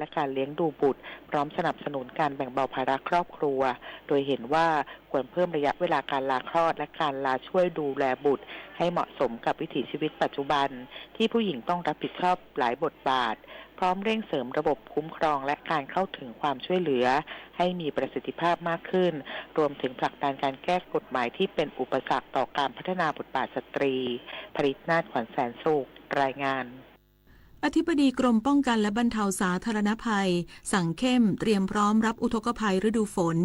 และการเลี้ยงดูบุตร พร้อมสนับสนุนการแบ่งเบาภาระครอบครัว โดยเห็นว่าควรเพิ่มระยะเวลาการลาคลอด และการลาช่วยดูแลบุตร ให้เหมาะสมกับวิถีชีวิตปัจจุบัน ที่ผู้หญิงต้องรับผิดชอบหลายบทบาท พร้อมเร่งเสริมระบบคุ้มครอง และการเข้าถึงความช่วยเหลือ ให้มีประสิทธิภาพมากขึ้น รวมถึงผลักดันการแก้กฎหมายที่เป็นอุปสรรคต่อการพัฒนาบทบาทสตรี ผลิตนาถ ขวัญแสนสุข รายงาน อธิบดีกรมป้องกันและบรรเทาสาธารณภัย สั่งเข้มเตรียมพร้อมรับอุทกภัยฤดูฝน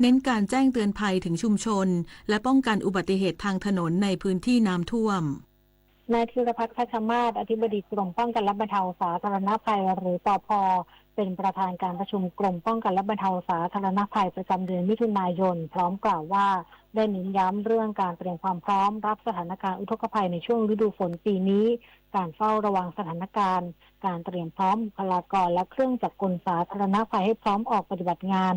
เน้นการแจ้งเตือนภัยถึงชุมชน และป้องกันอุบัติเหตุทางถนนในพื้นที่น้ำท่วม นายธีรพัฒน์ คัชมาศ อธิบดีกรมป้องกันและบรรเทาสาธารณภัย หรือ ปภ เป็นประธานการประชุมกรมป้องกันและบรรเทาสาธารณภัยประจำเดือนมิถุนายน พร้อมกล่าวว่า ได้เน้นย้ำเรื่องการเตรียมความพร้อมรับสถานการณ์อุทกภัยในช่วงฤดูฝนปีนี้ การเฝ้าระวังสถานการณ์ การเตรียมพร้อมบุคลากรและเครื่องจักรกลสาธารณภัยให้พร้อมออกปฏิบัติงาน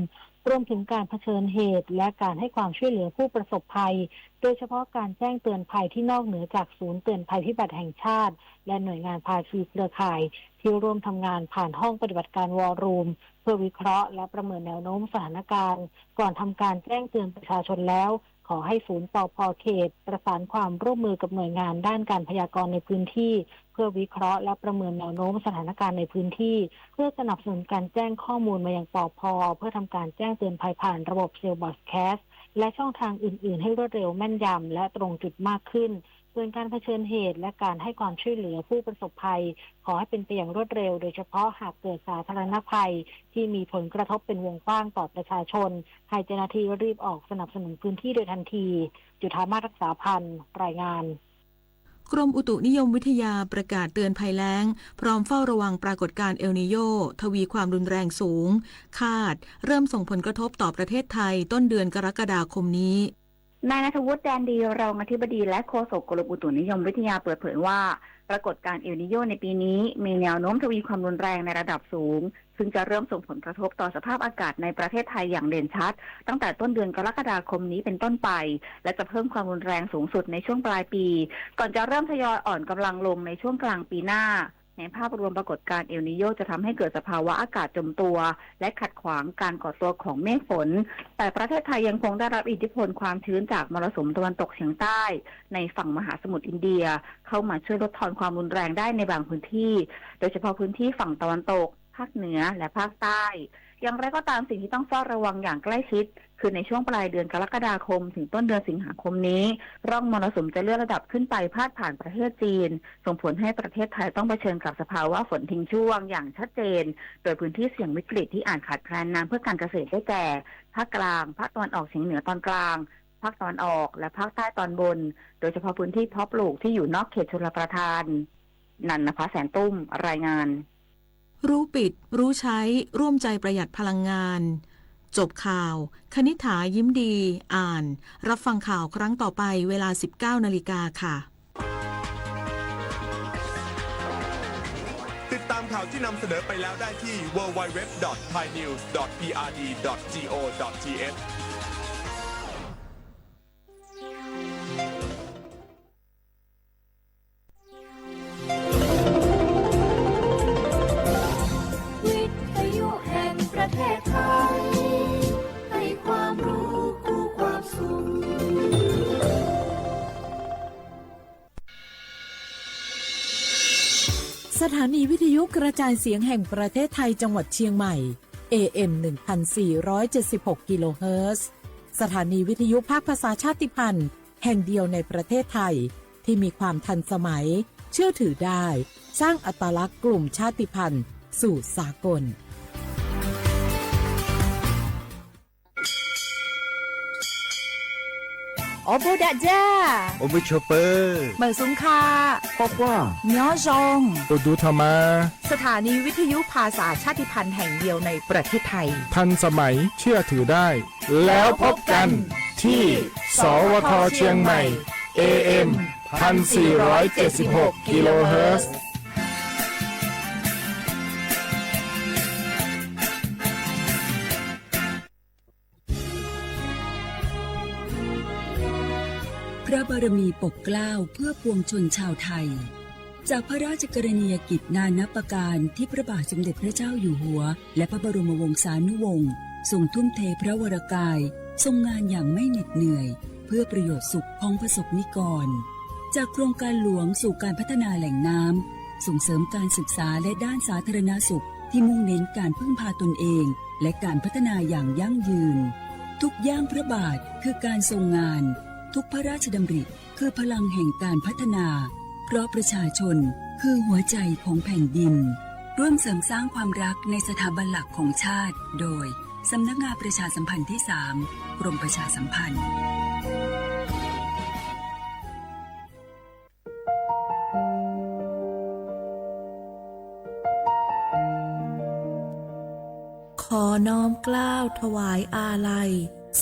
รวมถึงการเผชิญเหตุ และการให้ความช่วยเหลือผู้ประสบภัย โดยเฉพาะการแจ้งเตือนภัยที่นอกเหนือจากศูนย์เตือนภัยพิบัติแห่งชาติ และหน่วยงานภาคีเครือข่าย ที่ร่วมทำงานผ่านห้องปฏิบัติการ War Room เพื่อวิเคราะห์และประเมินแนวโน้มสถานการณ์ ก่อนทำการแจ้งเตือนประชาชนแล้ว ขอให้ศูนย์ ปภ เขต ประสานความร่วมมือกับหน่วยงานด้านการพยากรณ์ในพื้นที่ เพื่อวิเคราะห์และประเมินแนวโน้มสถานการณ์ในพื้นที่ เพื่อสนับสนุนการแจ้งข้อมูลมายัง ปภ เพื่อทำการแจ้งเตือนภัยผ่านระบบ Cell Broadcast และช่องทางอื่นๆ ให้รวดเร็วแม่นยำและตรงจุดมากขึ้น ส่วนการเผชิญเหตุและการให้ความช่วยเหลือผู้ประสบภัย ขอให้เป็นไปอย่างรวดเร็ว โดยเฉพาะหากเกิดสาธารณภัยที่มีผลกระทบเป็นวงกว้างต่อประชาชน ให้เจ้าหน้าที่รีบออกสนับสนุนพื้นที่โดยทันที จุฑามาศ รักษาพันธ์ รายงาน กรมอุตุนิยมวิทยาประกาศเตือนภัยแล้ง พร้อมเฝ้าระวังปรากฏการณ์เอลนีโญ ทวีความรุนแรงสูง คาด เริ่มส่งผลกระทบต่อประเทศไทยต้นเดือนกรกฎาคมนี้ นายณัฐวุฒิ แดนดี รองอธิบดีและโฆษกกรมอุตุนิยมวิทยาเปิดเผยว่า ปรากฏการณ์เอลนีโญในปีนี้มีแนวโน้มทวีความรุนแรงในระดับสูง ซึ่งจะเริ่มส่งผลกระทบต่อสภาพอากาศในประเทศไทยอย่างเด่นชัด ตั้งแต่ต้นเดือนกรกฎาคมนี้เป็นต้นไป และจะเพิ่มความรุนแรงสูงสุดในช่วงปลายปี ก่อนจะเริ่มทยอยอ่อนกำลังลงในช่วงกลางปีหน้า ในภาพรวมปรากฏการณ์เอลนีโญจะทำให้เกิดสภาวะอากาศจมตัว และขัดขวางการก่อตัวของเมฆฝน แต่ประเทศไทยยังคงได้รับอิทธิพลความชื้นจากมรสุมตะวันตกเฉียงใต้ ในฝั่งมหาสมุทรอินเดีย เข้ามาช่วยลดทอนความรุนแรงได้ในบางพื้นที่ โดยเฉพาะพื้นที่ฝั่งตะวันตก ภาคเหนือ และภาคใต้ อย่างไรก็ตาม สิ่งที่ต้องเฝ้าระวังอย่างใกล้ชิด คือในช่วงปลายเดือนกรกฎาคมถึงต้นเดือนสิงหาคมนี้ ร่องมรสุมจะเลื่อนระดับขึ้นไปพาดผ่านประเทศจีน ส่งผลให้ประเทศไทยต้องเผชิญกับสภาวะฝนทิ้งช่วงอย่างชัดเจน โดยพื้นที่เสี่ยงวิกฤตที่อาจขาดแคลนน้ำเพื่อการเกษตรได้แก่ ภาคกลาง ภาคตะวันออกเฉียงเหนือตอนกลาง ภาคตะวันออก และภาคใต้ตอนบน โดยเฉพาะพื้นที่เพาะปลูกที่อยู่นอกเขตชลประทาน นันทพัฒน์ แสนตุ้ม รายงาน รู้ปิด รู้ใช้ ร่วมใจประหยัดพลังงาน จบข่าว คณิษฐา ยิ้มดี อ่าน รับฟังข่าวครั้งต่อไปเวลา สิบเก้านาฬิกาค่ะ ติดตามข่าวที่นำเสนอไปแล้วได้ที่ ดับเบิลยู ดับเบิลยู ดับเบิลยู ดอท ไทยนิวส์ ดอท พีอาร์ดี ดอท จี โอ ดอท ที เอช วิทยุแห่งประเทศไทย ให้ความรู้คู่ความสุข สถานีวิทยุกระจายเสียงแห่งประเทศไทยจังหวัดเชียงใหม่ เอ เอ็ม หนึ่งพันสี่ร้อยเจ็ดสิบหก กิโลเฮิรตซ์ สถานีวิทยุภาคภาษาชาติพันธุ์แห่งเดียวในประเทศไทย ที่มีความทันสมัย เชื่อถือได้ สร้างอัตลักษณ์กลุ่มชาติพันธุ์สู่สากล Ua npuj dam ja, ua npuj tshua pw, mawm xub kha, quaj quaj, nyob zoo, tus dub tho mas. สถานีวิทยุภาษาชาติพันธุ์แห่งเดียวในประเทศไทย ทันสมัย เชื่อถือได้ แล้วพบกันที่ สวท เชียงใหม่ เอ เอ็ม พันสี่ร้อยเจ็ดสิบหก กิโลเฮิรตซ์ พระบารมีปกเกล้าเพื่อปวงชนชาวไทย จากพระราชกรณียกิจนานับประการที่พระบาทสมเด็จพระเจ้าอยู่หัวและพระบรมวงศานุวงศ์ทรงทุ่มเทพระวรกายทรงงานอย่างไม่เหน็ดเหนื่อย เพื่อประโยชน์สุขของประสบนิกร จากโครงการหลวงสู่การพัฒนาแหล่งน้ำ ส่งเสริมการศึกษาและด้านสาธารณสุขที่มุ่งเน้นการพึ่งพาตนเอง และการพัฒนาอย่างยั่งยืน ทุกย่างพระบาทคือการทรงงาน ทุกพระราชดำริคือพลังแห่งการพัฒนา เพราะประชาชนคือหัวใจของแผ่นดิน ร่วมเสริมสร้างความรักในสถาบันหลักของชาติ โดย สำนักงานประชาสัมพันธ์ที่สาม กรมประชาสัมพันธ์ ขอน้อมเกล้าถวายอาลัย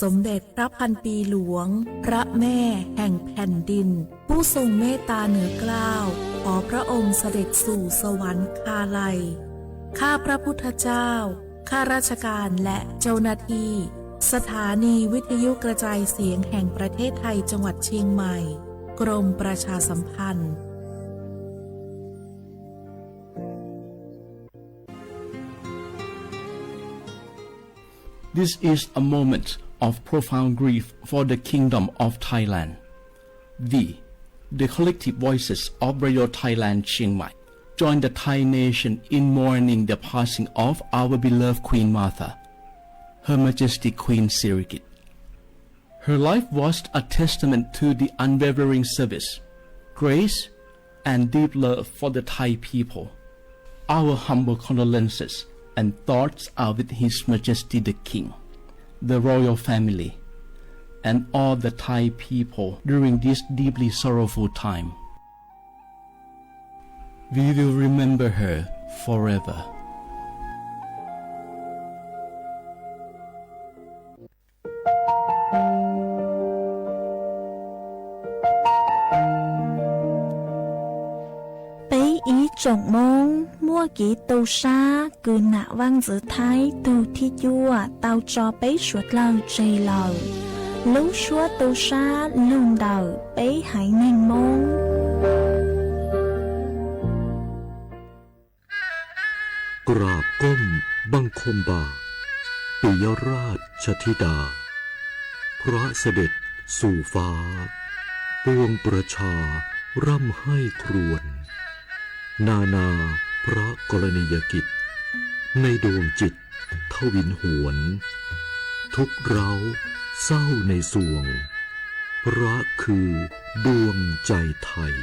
สมเด็จพระพันปีหลวง พระแม่แห่งแผ่นดิน ผู้ทรงเมตตาเหนือเกล้า ขอพระองค์เสด็จสู่สวรรคาลัย ข้าพระพุทธเจ้า ข้าราชการและเจ้าหน้าที่ สถานีวิทยุกระจายเสียงแห่งประเทศไทยจังหวัดเชียงใหม่ กรมประชาสัมพันธ์ This is a moment of profound grief for the Kingdom of Thailand. We, the collective voices of Radio Thailand Chiang Mai, join the Thai nation in mourning the passing of our beloved Queen Mother, Her Majesty Queen Sirikit. Her life was a testament to the unwavering service, grace, and deep love for the Thai people. Our humble condolences and thoughts are with His Majesty the King, the royal family, and all the Thai people during this deeply sorrowful time. We will remember her forever. Peb ib tsoom Hmoob muaj kev tu sab kws nam vaj ntxwv Thaib tug thib cuaj tau tso peb suav dlawg tseg lawm. Lub suab tu sab lug ntawm peb haiv neeg Hmoob. กราบก้มบังคมบาท ปิยราชธิดา พระเสด็จสู่ฟ้า ปวงประชาร่ำไห้ครวญ นานาพระกรณียกิจ ในดวงจิตทวินหวน ทุกข์ร้าวเศร้าในสวง พระคือดวงใจไทย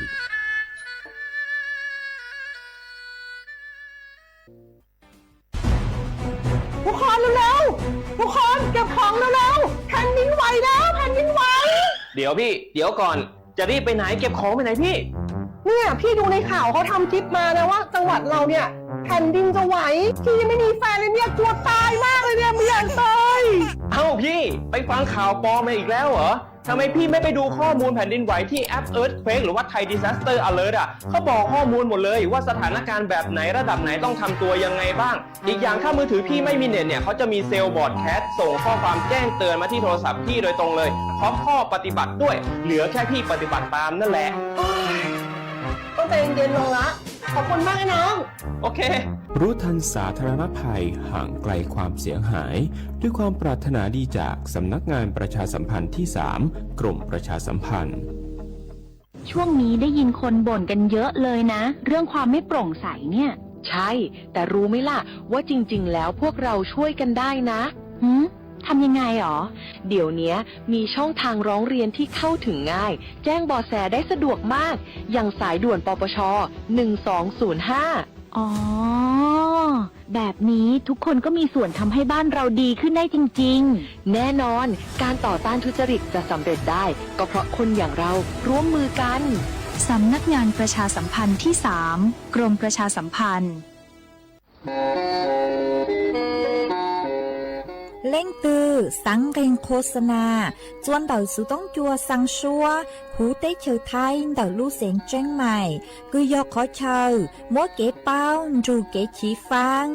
ทุกคนเร็วๆ ทุกคนเก็บของเร็วๆ แผ่นดินไหวแล้ว แผ่นดินไหว เดี๋ยวพี่ เดี๋ยวก่อน จะรีบไปไหน เก็บของไปไหนพี่ เนี่ยพี่ดูในข่าวเขาทำคลิปมานะว่าจังหวัดเราเนี่ยแผ่นดินจะไหว พี่ยังไม่มีแฟนเลยเนี่ยกลัวตายมากเลยเนี่ยไม่อยากตาย เอ้าพี่ ไปฟังข่าวปลอมมาอีกแล้วเหรอ ทำไมพี่ไม่ไปดูข้อมูลแผ่นดินไหวที่แอป Earthquake หรือว่า Thai Disaster Alert อ่ะ เขาบอกข้อมูลหมดเลยว่าสถานการณ์แบบไหนระดับไหนต้องทำตัวยังไงบ้าง อีกอย่างถ้ามือถือพี่ไม่มีเน็ตเนี่ย เขาจะมีเซลล์ broadcast ส่งข้อความแจ้งเตือนมาที่โทรศัพท์พี่โดยตรงเลย พร้อมข้อปฏิบัติด้วย เหลือแค่พี่ปฏิบัติตามนั่นแหละ ต้องใจเย็นๆ ลงละ ขอบคุณมากนะน้อง โอเค รู้ทันสาธารณภัย ห่างไกลความเสียหาย ด้วยความปรารถนาดีจากสำนักงานประชาสัมพันธ์ที่สาม กรมประชาสัมพันธ์ ช่วงนี้ได้ยินคนบ่นกันเยอะเลยนะ เรื่องความไม่โปร่งใสเนี่ย ใช่ แต่รู้ไหมล่ะ ว่าจริงๆ แล้วพวกเราช่วยกันได้นะ หืม ทำยังไงหรอ เดี๋ยวเนี้ยมีช่องทางร้องเรียนที่เข้าถึงง่าย แจ้งเบาะแสได้สะดวกมาก อย่างสายด่วน ปปช หนึ่งสองศูนย์ห้า อ๋อ แบบนี้ทุกคนก็มีส่วนทำให้บ้านเราดีขึ้นได้จริงๆ แน่นอน การต่อต้านทุจริตจะสำเร็จได้ ก็เพราะคนอย่างเราร่วมมือกัน สำนักงานประชาสัมพันธ์ที่สาม กรมประชาสัมพันธ์ Leej twg xav nqee qhua xa nas txua ntawm xuv toob cua xaa suab, huv teb chaws Thaib ntawm lub xeev Tseeb Maim, kws yog qhov chaw muab kev paub nrug kev chiv faab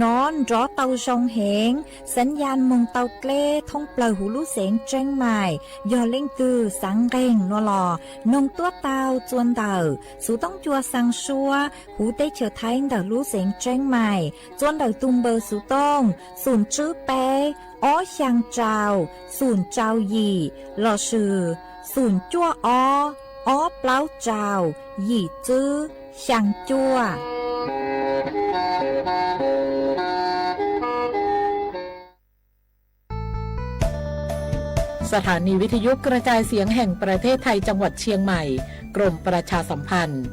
no nrov tau zoo heev, xav yas moog tau dleb thoob plawg huv lub xeev Tseeb Maim, yog leej twg xaav nqeeg no los noog tuab tau txuas ntawm xuv toob cua xaa suab huv teb chaws Thaib ntawm lub xeev Tseeb Maim, txuas ntawm tug npawb xuv tooj xum tswb peb ob xyaa rau xum rau yim lossis xum cuaj ob ob plaub rau yim tswb xyaa cuaj. สถานีวิทยุกระจายเสียงแห่งประเทศไทยจังหวัดเชียงใหม่ กรมประชาสัมพันธ์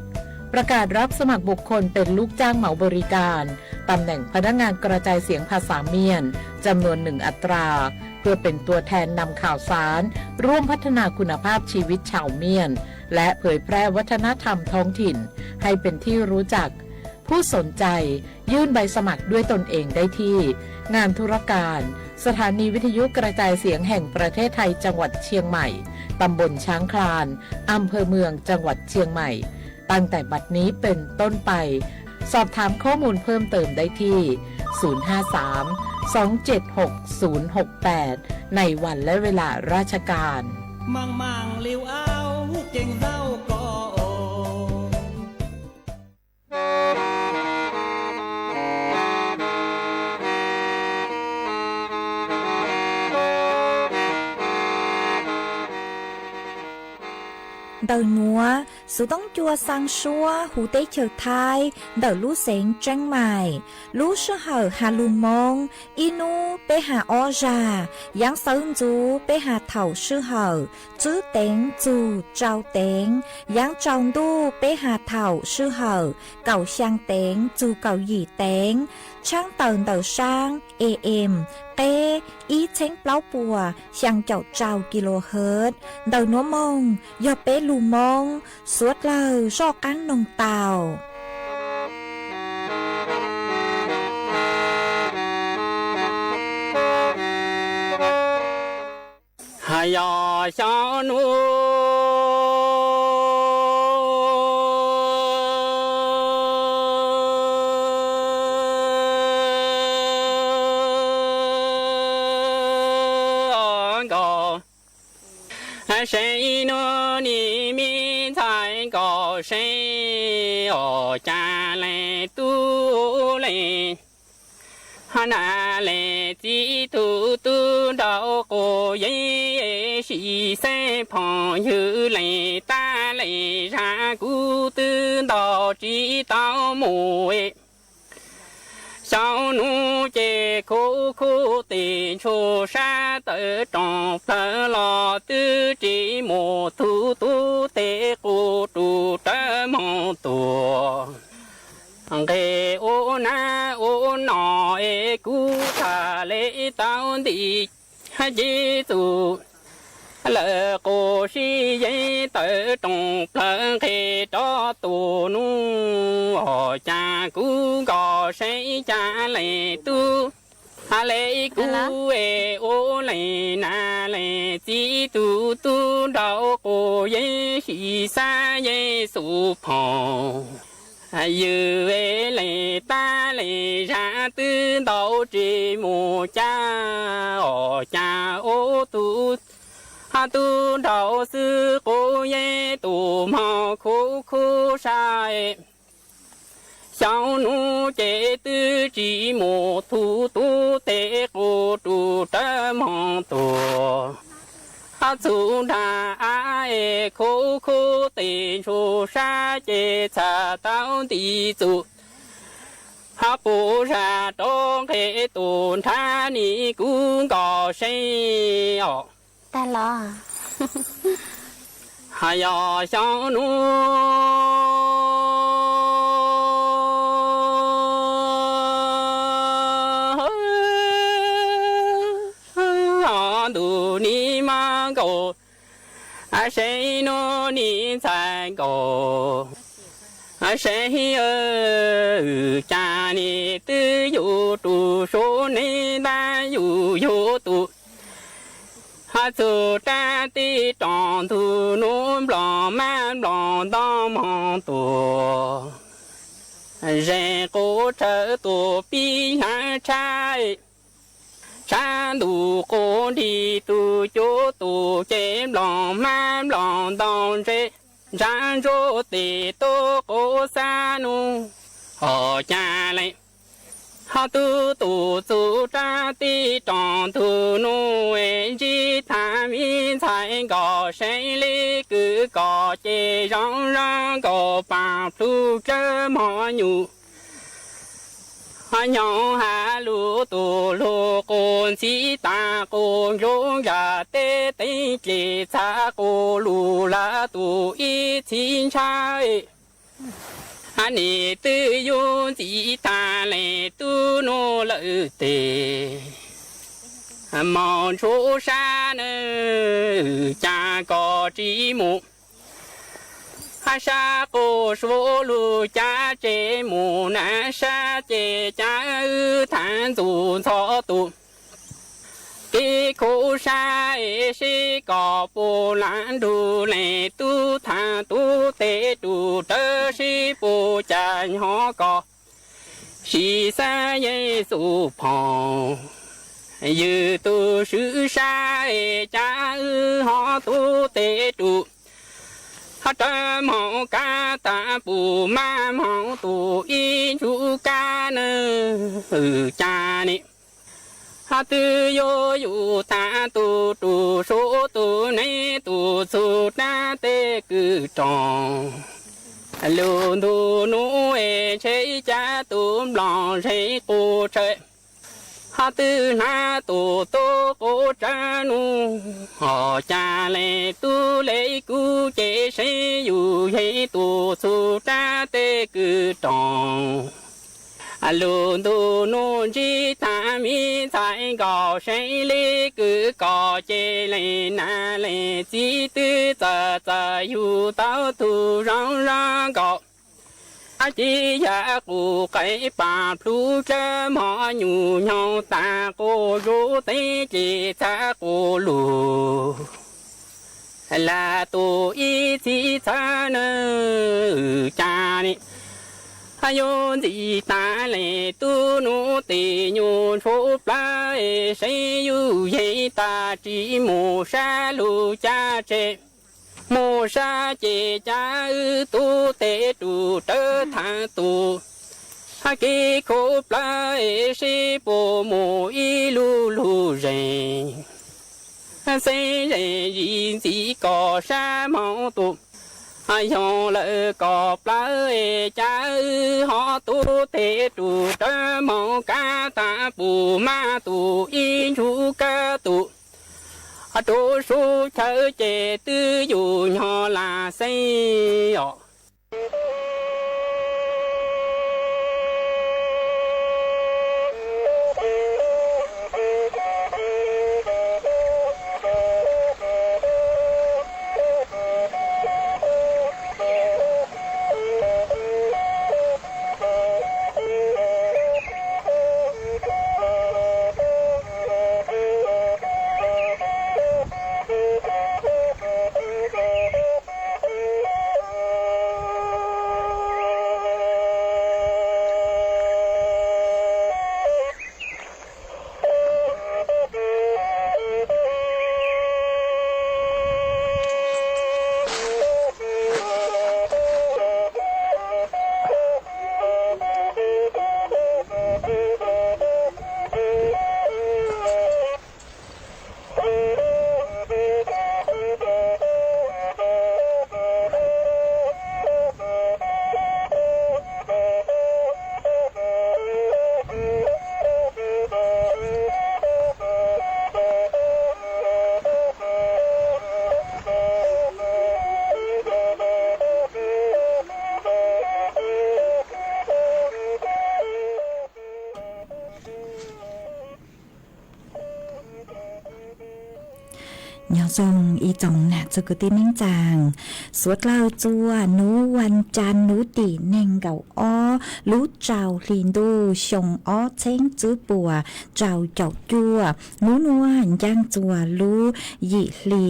ประกาศรับสมัครบุคคลเป็นลูกจ้างเหมาบริการ ตำแหน่งพนักงานกระจายเสียงภาษาเมียน จำนวนหนึ่งอัตรา เพื่อเป็นตัวแทนนำข่าวสาร ร่วมพัฒนาคุณภาพชีวิตชาวเมียน และเผยแพร่วัฒนธรรมท้องถิ่น ให้เป็นที่รู้จัก ผู้สนใจยื่นใบสมัครด้วยตนเองได้ที่ งานธุรการ สถานีวิทยุกระจายเสียงแห่งประเทศไทยจังหวัดเชียงใหม่ ตำบลช้างคลาน อำเภอเมืองจังหวัดเชียงใหม่ ตั้งแต่บัดนี้เป็นต้นไป สอบถามข้อมูลเพิ่มเติมได้ที่ ศูนย์ห้าสาม สองเจ็ดหก ศูนย์หกแปด ในวันและเวลาราชการ Maang maang liu au, ceev zaum ko. Ntawm nuav, xuv toob cua xaa suab huv teb chaws Thaib ntawm lub xeev Tseeb Maim, lub sij hawm has lug Moob, ib nub peb has ob zag, yaav xawv ntxuv peb has thaum sij hawm tswb teev txug rau teev, yaav tsaus ntuj peb has thaum sij hawm kaum xyaa teev txug kaum yim teev, tshaab tawm ntawm saab A M, qeb ib txheeb plaub puas xyaa caum rau kilohertz. Ntawm nuav moog yog peb lug Moob, suav dlawg zoj qaab noog tau. Has yog xyoo nub nkaus, seev nub nim me ntxhais nkaus seev, os cas leej tub leej na leej txiv tub tub nraug quas yeeb, sim xeeb phooj ywg leej tab leej zag kuv twb ntaus tsis tau mus. Xyoo nub ces khuv khuv tes ntshua sab tawm rooj plawg los twb tsis mus, tug tub tes qus rus rawv moog tuag. Nqes ua nab ua no es kuv tham le tau nti ces txug lawm quas sib yeeb tawm rooj plawg nqes rov tuaj nub, os cas kuv nkaus seev cas leej tub, ha le kuv es ua leej na leej txiv tub tub nraug quas yeeb, sim xav yeeb xu phooj ywg leej tab leej zag twb ntaus tsis mus cas, os cas ua tug tub nraug xwb quas yeeb tus moog khuv khuv sab. Xyoo nub ces twb tsis mus, tug tub tes qus rus rawv moog tuag. Txug nraag av es khuv khuv tes ntshua sab ces txhaj tau nti txug, ha puv zag rov nqes tuaj nrhav nim kuv nkaus seev os. Tag los. Has yog xyoo nub ntuj nim mas nkaus, seev nub nim ntxhais nkaus, seev cas nim twb yug rus suav neeg ntab yug yug tus Txug rab teb roob ntug nuav nplog mab nplog ntoo moog tuaj, zeeg quas tshawv tuaj pib hnyav tshab, tshab ntuj quas nrig tug cuab tug ces nplog mab nplog ntoo ntse, ntsab ntsuab tes tuaj quas xab nuj, ho ca le. Ho tub tug txug rab teb roob ntug nuav, ntsib tag me ntxhais nkaus seev le kws kom ces zoo zoo nkaus paag plhu dlawb mog nyuj. Nyob has lug tug lug quas ntxhib tag quas ntsub nkaag teb teeb ces txhab quas lug lawm tug ib txhib ntshab. Hab nim twb yug ntxim tag le tub nuav lawm tes, moog ntshua sab na, ca koj tsi mus. Hab sab quas suav lug ca tsi mus na, sab ces ca wb thaam ntxug ntxhov tus kev khuv sab es seb koj puas lam nrug le tub thaam tub tes rus rawv seb puas ca nyob koj sim xaav Yexus phoo. Yug tug swv sab es ca wb ho tub tes rus, ho rawv moog kab taag pum mab moog tug ib ntsug kab na, wb ca ne. Hab twb yuav yug thaam tug rus suav tug neb tug txug rab teb kws roob lug ntug nuav es ntshe ca tug nplog zeeg quas tshawv, hab twb hnav tug tub quas tshawv nuav, ho ca le tub le kuv ces seb yug yeej tug txug rab teb kws roob lug ntug nuav ntsib tag me ntxhais nkaus seev le kws kom ces le nam le txiv twb txawm txawm yug tau tug zoo zoo nkaus. Hab ci yam quas qaim paag plhu dlawb mog nyuj nyoog taag quas zuv teeb ces txhab quas lug lam tug ib txhib txhawb na, wb ca ne. Hab yuav ntxim tag le tub nuav tes nyuj ntshua plawv es seb yug yeej tag tsi mus sab lug ca tsi. Mus sab ces ca wb tub tes rus rawv thaam tug, hab kev khuv plawv es seb puas mus ib lug lug zeeg. Xeeb zeeg zim ntxim koj sab moog tus, yog lawm koj plawv es ca wb ho tub tes rus rawv moog kab taag pum mab tus ib ntsug kab tus, rua sub chaw ces twb yug nyob lam xeeb os. Nyob zoo ib tsoom nam txiv kwv tij neej tsaa, suav dlawg txuas nub ua cas nub tim neeg nkaum ob lub rau hli ntuj xyoo ob txheeb tsib puas rau caum cuaj, hnub nua ncaaj txuas lub yim hli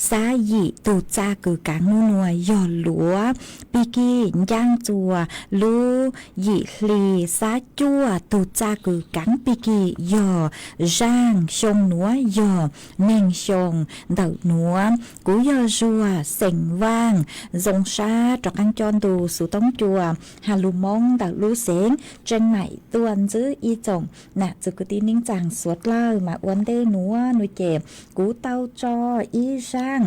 xab yim, tug txaj kws kaav hnub nua yog luav pig kig. Ncaaj txuas lub yim hli xab cuaj, tug txaj kws kaav pig kig yog zaaj. Xyoo nuav yog neeg xyoo ntawm nuav. Kuv yog Zuag, xeem Vaaj, zoo sab rov qaab coj ntu xuv toob cua has lug Moob ntawm lub xeev Tseem Maim tuaj ntsib ib tsoom nam txwv kwv tij neej tsaa suav dlawg. Mas ua ntej nuav nua ces kuv tau tso ib zaaj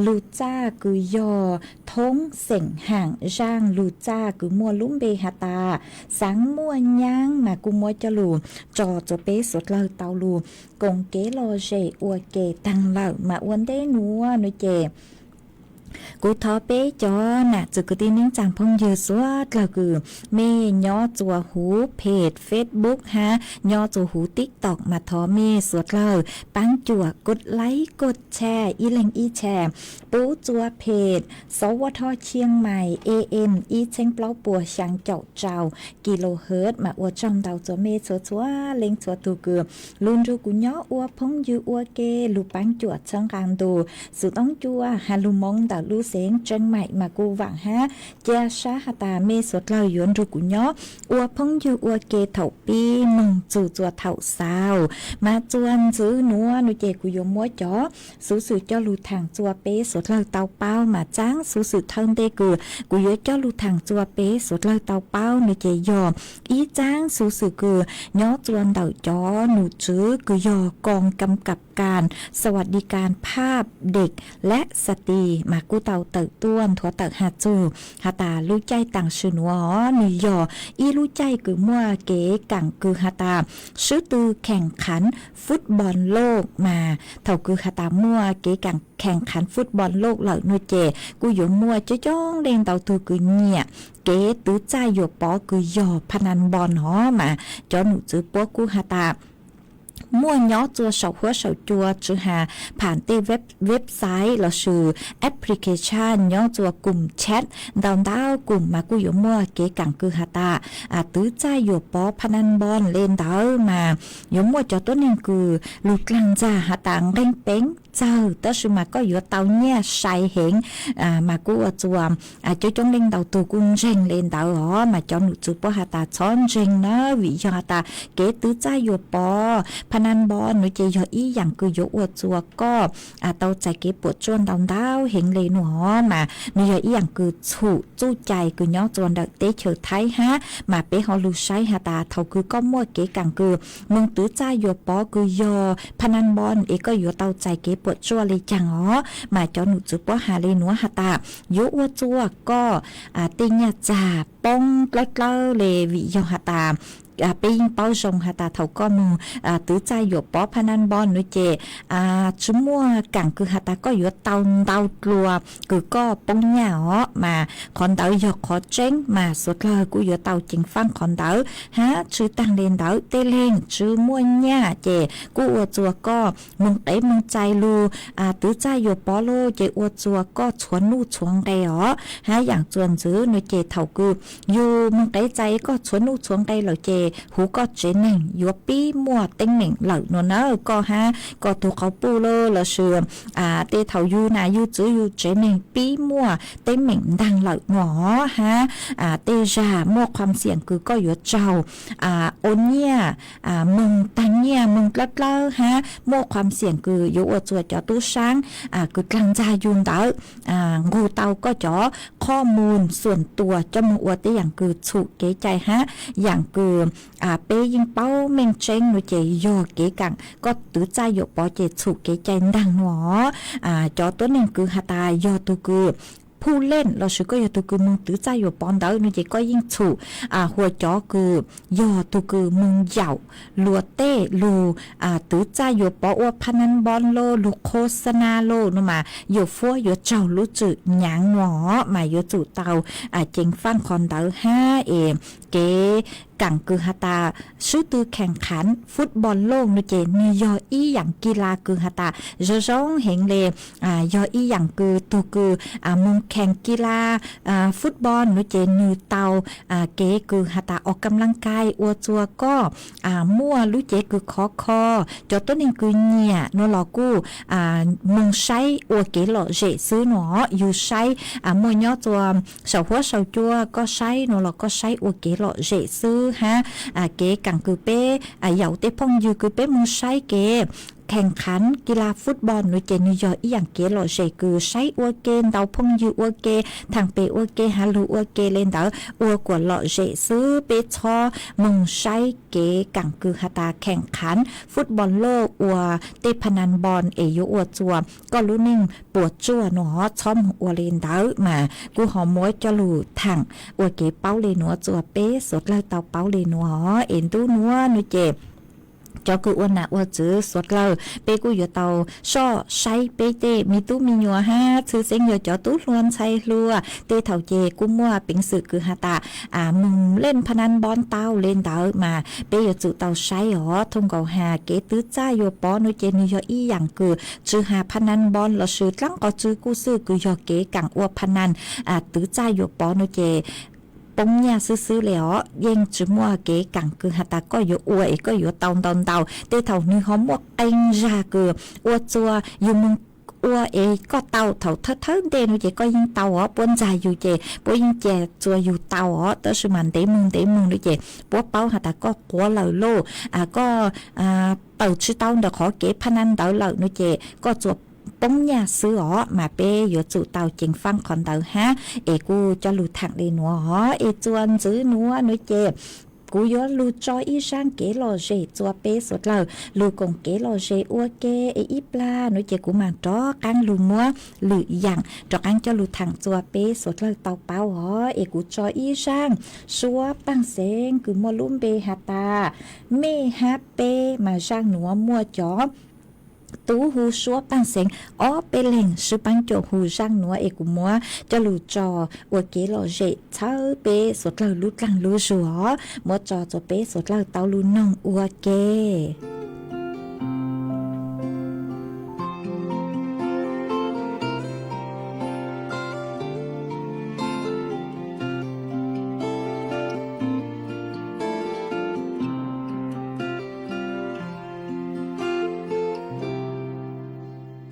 lug txaj kws yog thoob xeem haam, zaaj lug txaj kws muaj lub npe has tas Xaav Muaj Nyaab, mas kuj muab coj lug tso rua peb suav dlawg tau lug koom kev lom zem ua ke taag lawm. Mas ua ntej nuav nua ces kuv thov peb cov nam txwv kwv tij neej tsaa phooj ywg suav dlawg kws mej nyob txua huv page Facebook hab nyob txua huv TikTok mas thov mej suav dlawg paab cuam kov like kov share ib leeg ib share pub txua page Xov Vaj Thoj Chiang Mai A M ib txheeb plaub puas xyaa caum rau kilohertz. Mas ua tsaug ntau txua mej txhua txhua leej txhua tug kws lug nrug kuv nyob ua phooj ywg ua ke, lug paab cuam txhawb nqaa ntu xuv toob cua has lug Moob ntawm lub xeev Tseem Maim. Mas kuj vaam hab ca sab has tas mej suav dlawg yuav nrug kuv nyob ua phooj ywg ua ke thaum pib moog txug txua thaum xaus. Mas txua ntxiv nuav nua ces kuv yuav muab cov xuv xwm coj lug thaam txua peb suav dlawg tau paub. Mas txaab xuv xwm thawj ntej kws kuv yuav coj lug thaam txua peb suav dlawg tau paub nua ces yog ib txaab xuv xwm kws nyob txua ntawm cov num tswv kws yog กองกำกับการสวัสดิการภาพเด็กและสตรี mas kuj tau tawm tuaj nthuav tawm has txug has tas lub caij taam sim nuav nws yog ib lub caij kws muaj kev kaam kws has tas ชุดแข่งขันฟุตบอลโลก mas thaum kws has tas muaj kev kaam แข่งขันฟุตบอลโลก lawm nua ces kuj yuav muaj coob coob leej ntau tug kws nyiam kev twv txaj yuam pov kws yog พนันบอล no. Mas cov num tswv puab kuj has tas muaj nyob txua saum huab saum cua, tsi has phaam tej website lossis application nyob txua kws chat ntau ntau kws mas kuj yuav muaj kev kaam kws has tas twv txaj yuam pov พนันบอล le ntawd mas yuav muaj cov tuab neeg kws lug dlaag ntxag has tas nqeeb peev txawg tab sis mas koj yuav tau nyiaj sai heev. Mas kuj ua txua coob coob leej ntau tug kuj ntseeg le ntawd os. Mas cov num tswv puab has tas txhob ntseeg na, vim yog has tas kev twv txaj yuam pov พนันบอล no ces yog ib yaam kws yuav ua txua koj tau txais kev puam tsuaj ntau ntau heev le nua os. Mas nws yog ib yaam kws txhum txuj cai kws nyob txua ntawm teb chaws Thaib hab. Mas peb ho lug saib has tas thaum kws koj muaj kev kaam kws moog twv txaj yuam pov kws yog พนันบอล es koj yuav tau txais kev puam tsuaj le caag os. Mas cov num tswv puab has le nuav has tas yuav ua txua koj tej nyaj txag poob dlawb dlawb le, vim yog has tas peb yeej paub zoo has tas thaum koj moog twv txaj yuam pov พนันบอล no ces tsi muaj kaam kws has tas koj yuav tau ntau dlua kws koj poob nyaj os. Mas qhov ntawd yog qhov tseeb mas suav dlawg kuj yuav tau ceev faaj qhov ntawd hab. Tsi taag le ntawd tej leeg tsi muaj nyaj ces kuj ua txua koj moog qev moog txais lug twv txaj yuam pov lauj ces ua txua koj txhua nuj txhua nqe os. Hab yaam txua ntxiv no ces thaum kws yug moog qev txais koj txhua nuj txhua nqe lawm ces huv koj tsev neeg yuav pib muaj teeb meem lawm nua na. Koj hab koj tug quas puj lauj lossis tej thaum yug nam yug txwv yug tsev neeg pib muaj teeb meem ntaag lawm nua hab. Tej zag muaj qhuam xiam kws koj yuav tsaug ua nyiaj, moog taag nyiaj moog dlawb dlawb hab muaj qhuam xiam kws yuav ua txua cov tub saab kws dlaag ntxag yug ntawd nqug tau koj cov qhov mus xuam tuas coj moog ua tej yaam kws txhum kev cai hab. Yaam kws peb yeej paub meej tseeb no ces yog kev kaam koj twv txaj yuam pov ces txhum kev cai ntaag nua. Cov tuab neeg kws has tas yog tug kws phuj leej lossis koj yog tug kws moog twv txaj yuam pov ntawd no ces koj yeej txhum huas cov kws yog tug kws moog yaum luag tej lug twv txaj yuam pov ua พนันบอล lauj, lug โฆษณา lauj no mas yuam fuab yuav tsaug lub txwm nyaav nua mas yuav tsum tau ceev faaj qhov ntawd hab es kev kaam kws has tas sib tw khees khav fub npos loj no ces nwg yog ib yaam kis las kws has tas zoo zoo heev le, yog ib yaam kws tug kws moog khees kis las fub npos no ces nwg tau kev kws has tas o kam laj kai ua txug koj muaj lub cev kws khov kho, cov tuab neeg kws nyiam no los kuj moog saib ua kev lom zem xwb no. Yug saib muaj nyob txug saum huab saum cua koj saib no los koj saib ua kev lom zem xwb hab. Kev kaam kws peb yaum tej phooj ywg kws peb moog saib kev khees khav kis las fub npos no ces nwg yog ib yaam kev lom zem kws saib ua ke ntau phooj ywg ua ke, thaam pem ua ke, has lug ua ke le ntawd ua kuas lom zem xwb. Peb txhob moog saib kev kaam kws has tas khees khav fub npos loj ua tej pha nas npos es yuav ua txug koj lub neej puas tsuaj no, txhob moog ua le ntawd mas kuv ho muab coj lug thaam ua kev paub le nuav txug peb suav dlawg tau paub le nuav es ntuj nuav no ces cov kws ua nam ua txwv suav dlawg peb kuj yuav tau soj saib peb tej me tub me nyuam hab txhwj xeeb yog cov tub hluas ntxhais hluas tej thaum ces kuj muaj peev xwm kws has tas moog lej pha nas npos tau le ntawd mas peb yuav tsum tau saib os. Thooj nkaus has kev twv txaj yuav pov no ces nwg yog ib yaam kws tsi has pha nas npos lossis dlaab qhov tsi kuj xwb kws yog kev kaam ua pha nas twv txaj yuav pov no ces poob nyaj xwb xwb le os. Yeej tsi muaj kev kaam kws has tas koj yuav ua es koj yuav tau ntau ntau. Tej thaum nwg ho muaj qee zag kws ua txug yug moog ua es koj tau thaum thawj thawj ntej no ces koj yeej tau os, puab ntxag yug ces puab yeej ca txug yug tau os, tab sis mas ntev moog ntev moog no ces puab paub has tas koj quav lawm lauj, koj tawm tsi tau ntawm qhov kev pha nas ntawd lawm no ces koj txuas poob nyaj xwb os. Mas peb yuav tsum tau ceev faab qhov ntawd hab es kuj coj lug thaam le nuav os. Es txuas ntxiv nuav no ces kuv yuav lug tso ib zaaj kev lom zem txuas peb suav dlawg lug koom kev lom zem ua ke es ib plag no ces kuv maam rov qaab lug muab lwm yaam rov qaab coj lug thaam txuas peb suav dlawg tau paub os. Es kuv tso ib zaaj suab paaj xeeb kws muaj lub npe has tas mej hab peb mas zaaj nuav muaj cov tub hu suab paaj xeeb ob peb leeg sib paab caum hu zaaj nuav es kuv muab coj lug tso ua kev lom zem txhawb peb suav dlawg lub dlaag lub zug os. Muab tso txuas peb suav dlawg tau lug noog ua ke.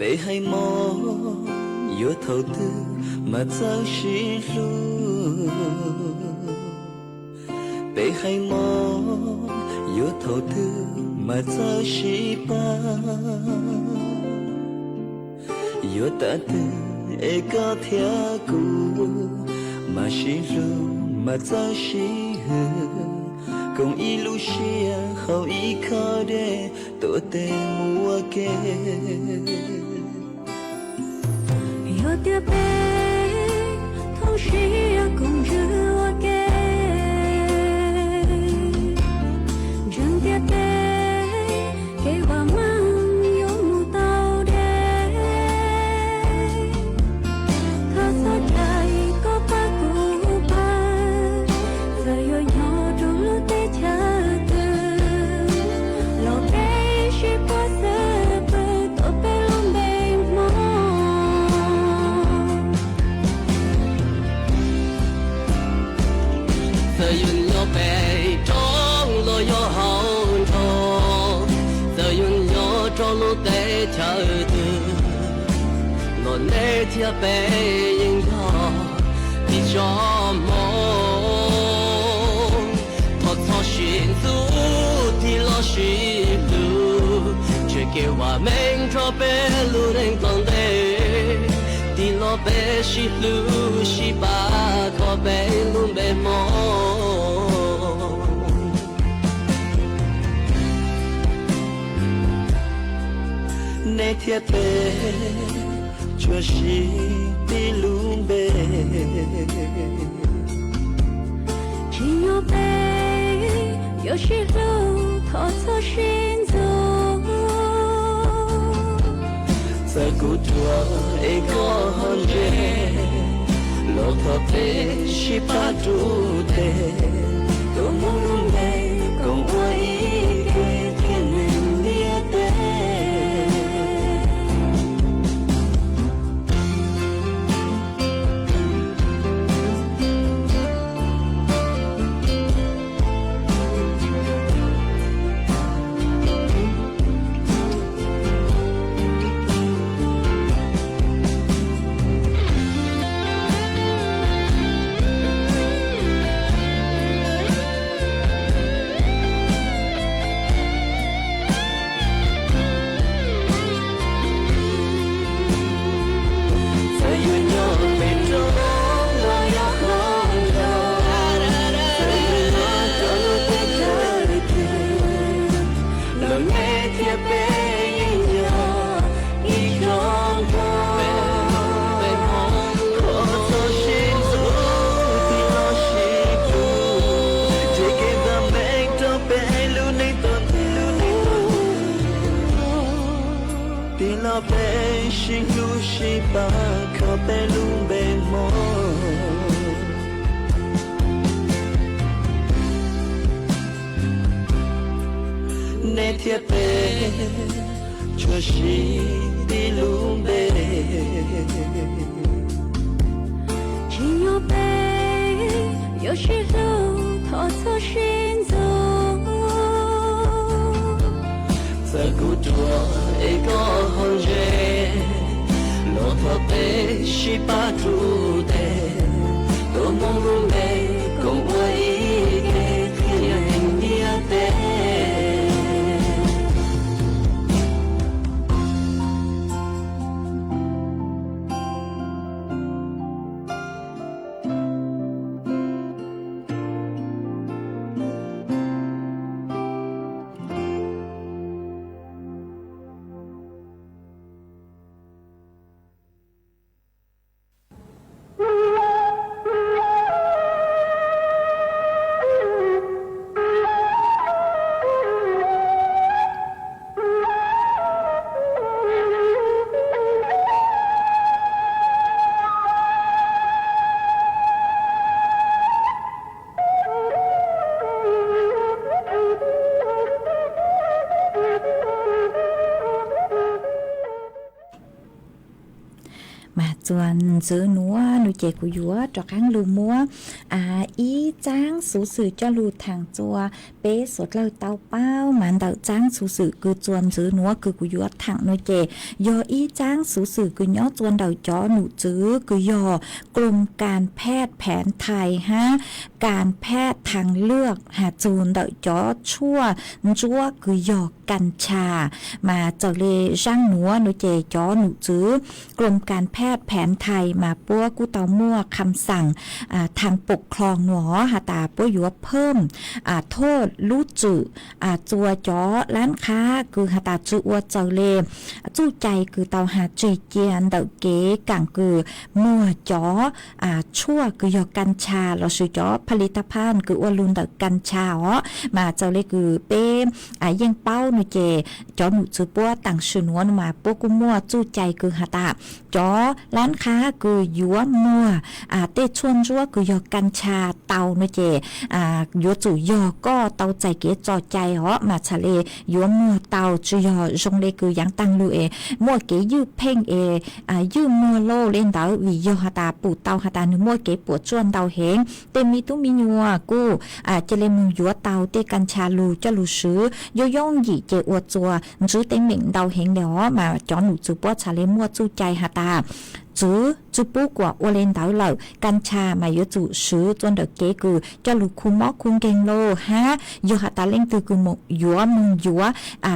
Peb hais mob yuav thaum twg mas txawj sib hlub? Peb hais mob yuav thaum twg mas txawj sib pab? Yuav tav twg es koj thiab kuv mas sib hlub mas txawj sib hwm, koom ib lub siab haus ib khob dej tuav tes mus ua ke. Yog tias peb thooj siab koom ntsws ua ke, ntseeg tias peb kev vam meej yuav mus tau deb. Thov txhob cais koj pab kuv pab, txawm yuav nyob rau lub teb chaws twg los peb sib pab xwb pwg tuav peb lub npe Hmoob. Txawm yuav nyob pem roob los yog hauv nroog, txawm yuav nyob rau lub teb chaws twg los nej thiab peb yeej yog ib tsoom Hmoob. Thov txhob sib ntxub tig los sib hlub, tseg kev vam meej nrog peb lub neej tom ntej. Tig los peb sib hlub sib pab kho peb lub npe Hmoob. Nej thiab peb tsuas sib tib lub npe. Tsim nyog peb yuav sib hlub thov txhob sib ntxub. Txawm kuv tuag es koj ho ntse, los thov peb sib pab rub tes tuav Hmoob lub npe. Thiab peb yeej yog ib tsoom Hmoob, thov txhob sib ntxub, tig los sib hlub, nrhiav kev vam meej rau peb lub neej tuaj ntxiv. Tig los peb sib hlub sib pab kho peb lub npe Hmoob. Nej thiab peb tsuas sib tib lub npe. Tsim nyog peb yuav sib hlub, thov txhob sib ntxub. Txawm kuv ruam es koj ho ntse, los thov peb sib pab rub tes, tuav Hmoob lub npe koom ua ib ke qhia neeg ntiaj teb. Mas txuas ntxiv nuav no ces kuv yuav rov qaab lug muab ib txaab xuv xwm coj lug thaam txua peb suav dlawg tau paub. Mas ntawm txaab xuv xwm kws txuas ntxiv nuav kws kuv yuav thaam no ces yog ib txaab xuv xwm kws nyob txua ntawm cov num tswv kws yog กรมการแพทย์แผนไทย hab การแพทย์ทางเลือก has txug ntawm cov tshuaj ntsuab kws yog kas tshas. Mas txawm le zaaj nuav no ces cov num tswv กรมการแพทย์แผนไทย mas puab kuj tau muaj คำสั่ง thaam pum khloo nuav has tas puab yuav phwm thoj lub tswm txua cov laab qhab kws has tas tsi ua txawm le txuj cai kws tau has tseg cia ntawm kev kaam kws muag cov tshuaj kws yog kas tshas lossis cov ผลิตภัณฑ์ kws ua lug ntawm kas tshas os. Mas txawm le kws peb yeej paub no ces cov num tswv puab taam sim nuav no mas puab kuj muaj txuj cai kws has tas cov laab qhab kws yuav muag tej tshuaj ntsuab kws yog kas tshas tau no ces yuav tsum yog koj tau txais kev tso cai os mas txhad le yuav muag tau. Tsi yog zoo le kws yaav taag lug es muaj kev ywj pheej es ywj muag lauj le ntawd, vim yog has tas pum tau has tas nwg muaj kev puam tsuaj ntau heev. Tej me tub me nyuam kuj cia le moog yuav tau tej kas tshas lug coj lug swv yooj yooj yim ces ua txuas ntswv teeb meem ntau heev le os. Mas cov num tswv puab txhad le muaj txuj cai has tas txwv tsi pub kuam ua le ntawd lawm. Kas tshas mas yuav tsum swv txua ntawm kev kws coj lug khu mob khu nkeeg lauj, hab yog has tas leej twg kws yuav moog yuav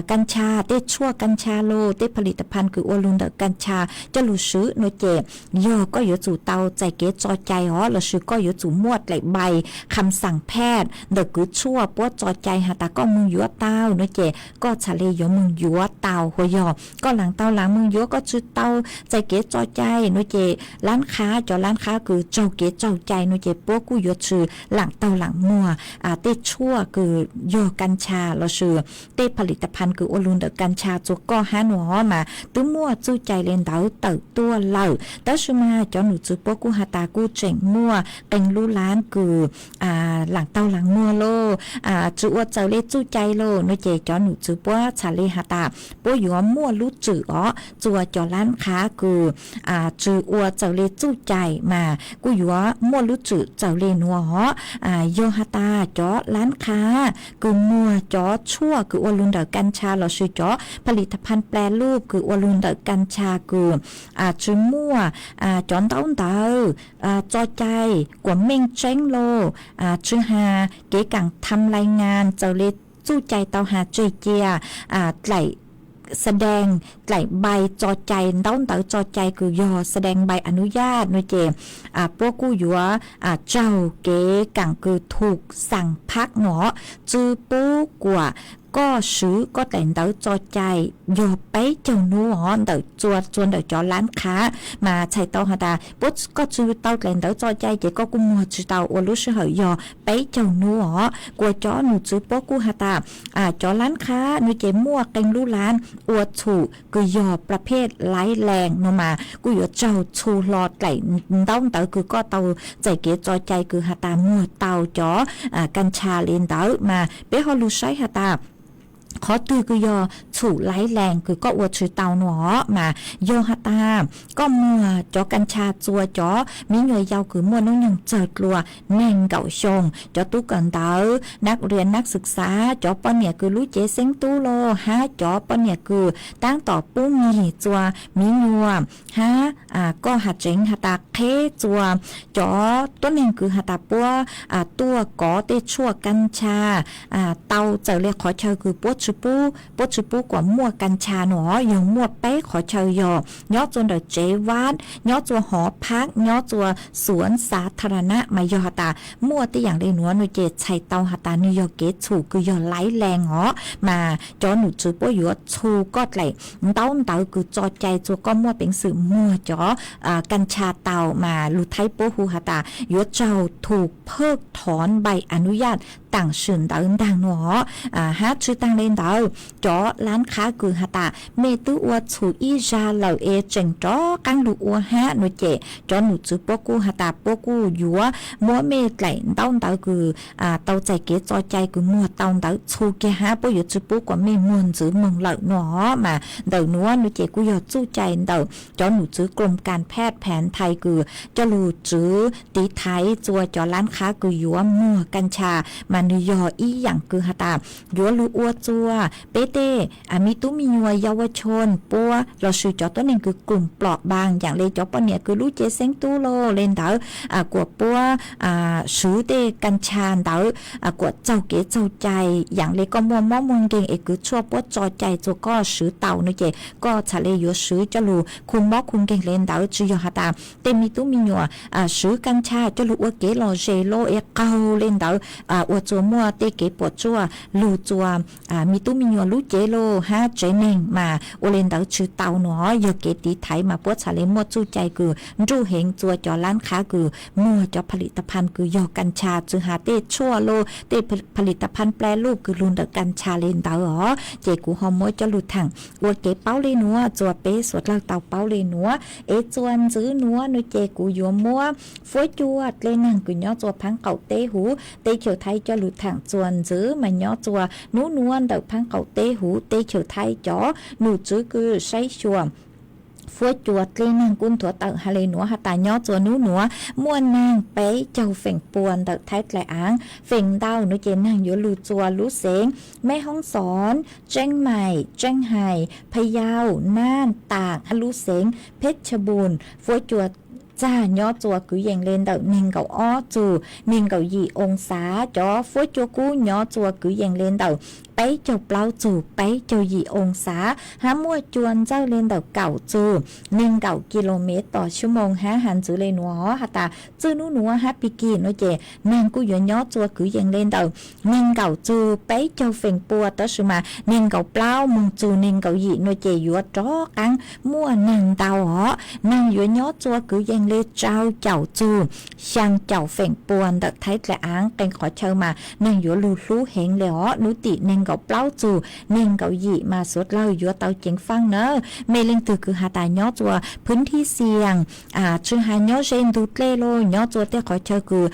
kas tshas, tej tshuaj kas tshas lauj, tej ผลิตภัณฑ์ kws ua lug ntawm kas tshas coj lug swv no ces yog koj yuav tsum tau txais kev tso cai os lossis koj yuav tsum muaj dlaim npai คำสั่งแพทย์ ntawm kws tshuaj puab tso cai has tas koj moog yuav tau no ces koj txhad le yuav moog yuav tau. Hos yog koj laam tau laam moog yuav koj tsi tau txais kev tso cai no ces laab qhab, cov laab qhab kws raug kev tso cai no ces puab kuj yuav tsi laam tau laam muag tej tshuaj kws yog kas tshas lossis tej ผลิตภัณฑ์ kws ua lug ntawm kas tshas txua koj hab no mas twb muaj txuj cai le ntawd tawm tuaj lawm. Tab sis mas cov num tswv puab kuj has tas kuj tseem muaj qee lub laab kws laam tau laam muag lauj, tsi ua txawm le txuj cai lauj no ces cov num tswv puab txhad le has tas puab yuav muaj lub tswm os txua cov laab qhab kws tsi ua txawm le txuj cai mas kuj yuav muaj lub tswm txawm le nuav os. Yog has tas cov laab qhab kws muag cov tshuaj kws ua lug ntawm kas tshas lossis cov ผลิตภัณฑ์ แปรรูป kws ua lug ntawm kas tshas kws tsi muaj cov ntaub ntawv tso cai kuam meej tseeb lauj, tsi has kev kaam tham lais ngas txawm le txuj cai tau has tseg cia, dlaim xa dees, dlaim npai tso cai, ntaub ntawv tso cai kws yog xa dees npai a nub yaj no ces puab kuj yuav tsaug kev kaam kws thum xaam phab no, tsi pub kuam koj swv koj daim ntawv tso cai yog peb caug hnub os, ntawm txua, txua ntawm cov lab qhab. Mas txhais tau has tas puab, koj tsi tau daim ntawv tso cai ces koj kuj muag tsi tau ua lub sij hawm yog peb caug hnub os. Kuas cov nom tswv puab kuj has tas cov lab qhab no ces muaj qee lub lab ua txhum kws yog pla phej laiv lees no mas kuj yuav raug txhu hlo daim ntaub ntawv kws koj tau txais kev tso cai kws has tas muag tau cov ka ncha le ntawd. Mas peb ho lug saib has tas qhov twg kws yog txhum laiv lees kws koj ua tsi tau no mas yog has tas koj muag cov ka ncha txua cov miv nyuas yau kws muaj nub nyoog txawg dlua neeg nkaum xyoo, cov tub kawm ntawv, nab rias nab xwm xav, cov poj niam kws lub cev xeeb tub los hab cov poj niam kws taab tom pub mis txua miv nyuas hab koj has tseev has tas qheb txua cov tuab neeg kws has tas puab tuaj kov tej tshuaj ka ncha tau txawm le qhov chaw kws puab tsi pub, puab tsi pub kuas muaj ka ncha no yog muaj peb qhov chaw yog nyob txua ntawm tsev vaj, nyob txua hov phab, nyob txua xuav xav tha ra na mas yog has tas muaj tej yaam le nuav no ces txhais tau has tas nwg yog kev txhum kws yog laiv lees os. Mas cov nom tswv puab yuav txhu koj daim ntaub ntawv kws tso cai txua koj muaj peev xwm muag cov ka ncha tau mas lug Thaib puab hu has tas yuav raug thum phawj thov npaim a nub yaj taam sim ntawd ntaag no os. Hab tsi taag le ntawd cov lab qhab kws has tas mej twb ua txhum ib zag lawm es tseem rov qaab lug ua hab no ces cov nom tswv puab kuj has tas puab kuj yuav muab mej daim ntaub ntawv kws tau txais kev tso cai kws muag tau ntawd txhu kiag hab puab yuav tsi pub kuas mej muag ntxiv moog lawm no. Mas ntawm nuav no ces kuj yog txuj cai ntawm cov nom tswv Krom Kas Phej Pheev Thais kws coj lug tswv tiv thaiv txua cov lab qhab kws yuav muag ka ncha mas nwg yog ib yaam kws has tas yuav lug ua txua peb tej miv tub miv nyuas yau ua chon puab lossis cov tuab neeg kws krum plom npaas yaam le cov poj niam kws lub cev xeeb tub los le ntawd kuas puab swv tej ka ncha ntawd kuas txaug kev txaug cai yaam le koj muaj mob muaj nkeeg es kws tshuaj puab tso cai txua koj swv tau no ces koj txhad le yuav swv coj lug khu mob khu nkeeg le ntawd tsi yog has tas tej miv tub miv nyuas swv ka ncha coj lug ua kev lom zem los es qaug le ntawd ua txua muaj tej kev puam tsuaj lug txua miv tub miv nyuas lub cev los hab tsev neeg mas ua le ntawd tsi tau no yog kev tiv thaiv mas puab txhad le muaj txuj cai kws nruj heev txua cov lab qhab kws muag cov pha lis ta phan kws yog ka ncha txwm has tej tshuaj los tej pha lis ta phan plais luj kws lug ntawm ka ncha le ntawd os. Ces kuv ho muab coj lug thaam ua kev paub le nuav txua peb suav dlawg tau paub le nuav es txua ntxiv nuav no ces kuv yuav muab fuab cua dlej naag kws nyob txua phaab qaum teb huv teb chaws Thaib coj lug thaam txua ntxiv mas nyob txua nub nuav ntawm phaab qaum teb huv teb chaws Thaib cov nom tswv kws saib xyuas fuab cua dlej naag kuj nthuav tawm has le nuav has tas nyob txua nub nuav muaj naag peb caug feem pua ntawm Thaib dlaim aav. Feem ntau no ces naag yuav lug txua lub xeev Meb Hoob Xov, Tseeb Maim, Tseeb Hais, Pha Yau, Naj, Taam hab lub xeev Pheb Cha Npun. Fuab cua txag nyob txua kwv yees le ntawm neeg nkaum ob txug neeg nkaum yim oo xav. Cov fuab cua kub nyob txua kwv yees le ntawm peb caug plaub txug peb caug yim oo xav hab muaj cua ntxawj le ntawm kaum txug neeg nkaum kis lus mev tom xuab moos hab has ntxiv le nuav has tas txij nub nuav hab pig kig no ces naag kuj yuav nyob txua kwv yees le ntawm neeg nkaum txug peb caug feem pua tab sis mas neeg nkaum plaub moog txug neeg nkaum yim no ces yuav rov qaab muaj naag ntau os. Naag yuav nyob txua kwv yees le rau caum txug xyaa caum feem pua ntawm Thaib dlaim aav. Qee qhov chaw mas naag yuav lug hlub heev le os nub tim neeg nkaum plaub txug neeg nkaum yim mas suav dlawg yuav tau ceev faaj na. Mej leej twg kws has tas nyob txua phwv thib xias tsi has nyob ze ntug dlej los nyob txua tej qhov chaw kws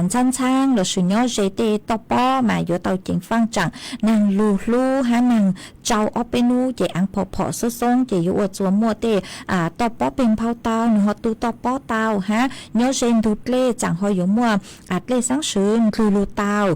ntxhab ntxhab lossis nyob ze tej toj pob mas yuav tau ceev faaj tsaam naag lug hlub hab naag tsau ob peb nub ces aav phom phom xoob xoob ces yuav ua txua muaj tej toj pob peg nphau tau nwg ho tu toj pob tau hab nyob ze ntug dlej tsaam ho yuav muaj dlej xaab swv ndlwg lug tau.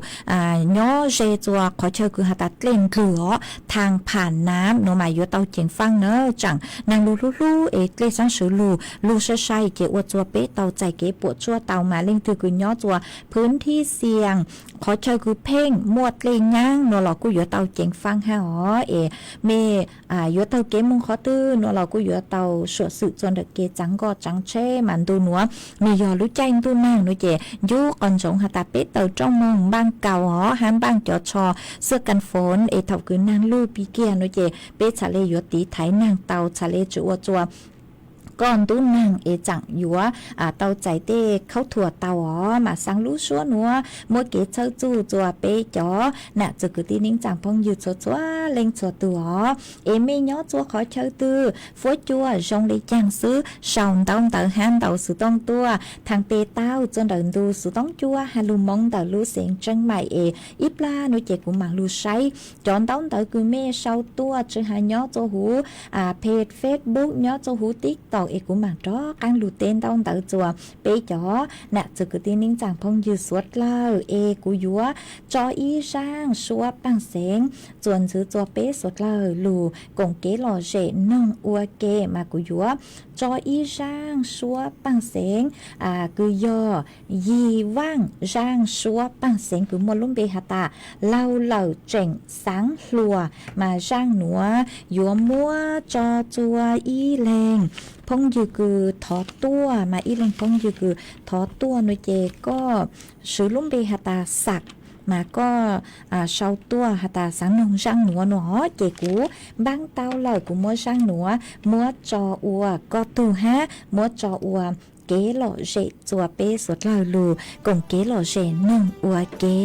Nyob ze txua qhov chaw kws has tas dlej ndlwg os thaag pham nam no mas yuav tau ceev faaj na tsaam naag lug hlub hlub es dlej xaab swv lug lug sai sai ces ua txua peb tau txais kev puam tsuaj tau mas leej twg kws nyob txua phwv thib xias qhov chaw kws pheej muaj dlej nyaab no los kuj yuav tau ceev faaj hab os es mej yuav taug kev moog qhov twg no los kuj yuav tau suam xwm txua ntawm kev txaav nkoj txaav tsheb mas ntu nuav nwg yog lub caij ntuj naag no ces ncu qos ntsoov has tas peb taws rooj moog npaaj kaus os hab npaaj cov tsho xwb kan phone es thaum kws naag lug pig kiag nuav ces peb txhad le yuav tiv thaiv naag tau, txhad le tsi ua rua koj ntub naag es tsaam yuav tau txais tej khaub thuas tau os. Mas xaav lub suab nuav muab kev txhawb txuj rua peb cov nam txiv kwv tij neej tsaa phooj ywg txhua txhua leej txhua tug os. Es mej nyob rua qhov chaw twg, fuab cua zoo le caag xwb, sau ntaub ntawv hab ntaus xuv tooj tuaj thaang pe tau rua ntawm ntu xuv tooj cuaj has lug moo ntawm lub xeev Tseeb Maim es ib plag nuav ces kuv maam lug saib cov ntaub ntawv kws mej sau tuaj tsi has nyob rua huv page Facebook, nyob rua huv TikTok es kuv maam rov qaab lug teb ntaub ntawv rua peb cov nam txiv kwv tij neej tsaa phooj ywg suav dlawg. Es kuv yuav tso ib zaaj suab paaj xeev txuas ntxiv rua peb suav dlawg lug koom kev lom zem noog ua ke. Mas kuv yuav tso ib zaaj suab paaj xeev kws yog yig vaaj zaaj suab paaj xeev kws muaj lub npe has tas laug lawm tseem xaav hluas. Mas zaaj nuav yuav muab tso rua ib leeg phooj ywg kws thov tuaj, mas ib leeg phooj ywg kws thov tuaj nuav ces koj swv lub npe has tas Xam, mas koj sau tuaj has tas xaav noog zaaj nuav no ces kuv npaab tau lawm kuv muab zaaj nuav muab tso ua koj tug hab muab tso ua kev lom zem rua peb suav dlawg lug koom kev lom zem noog ua ke.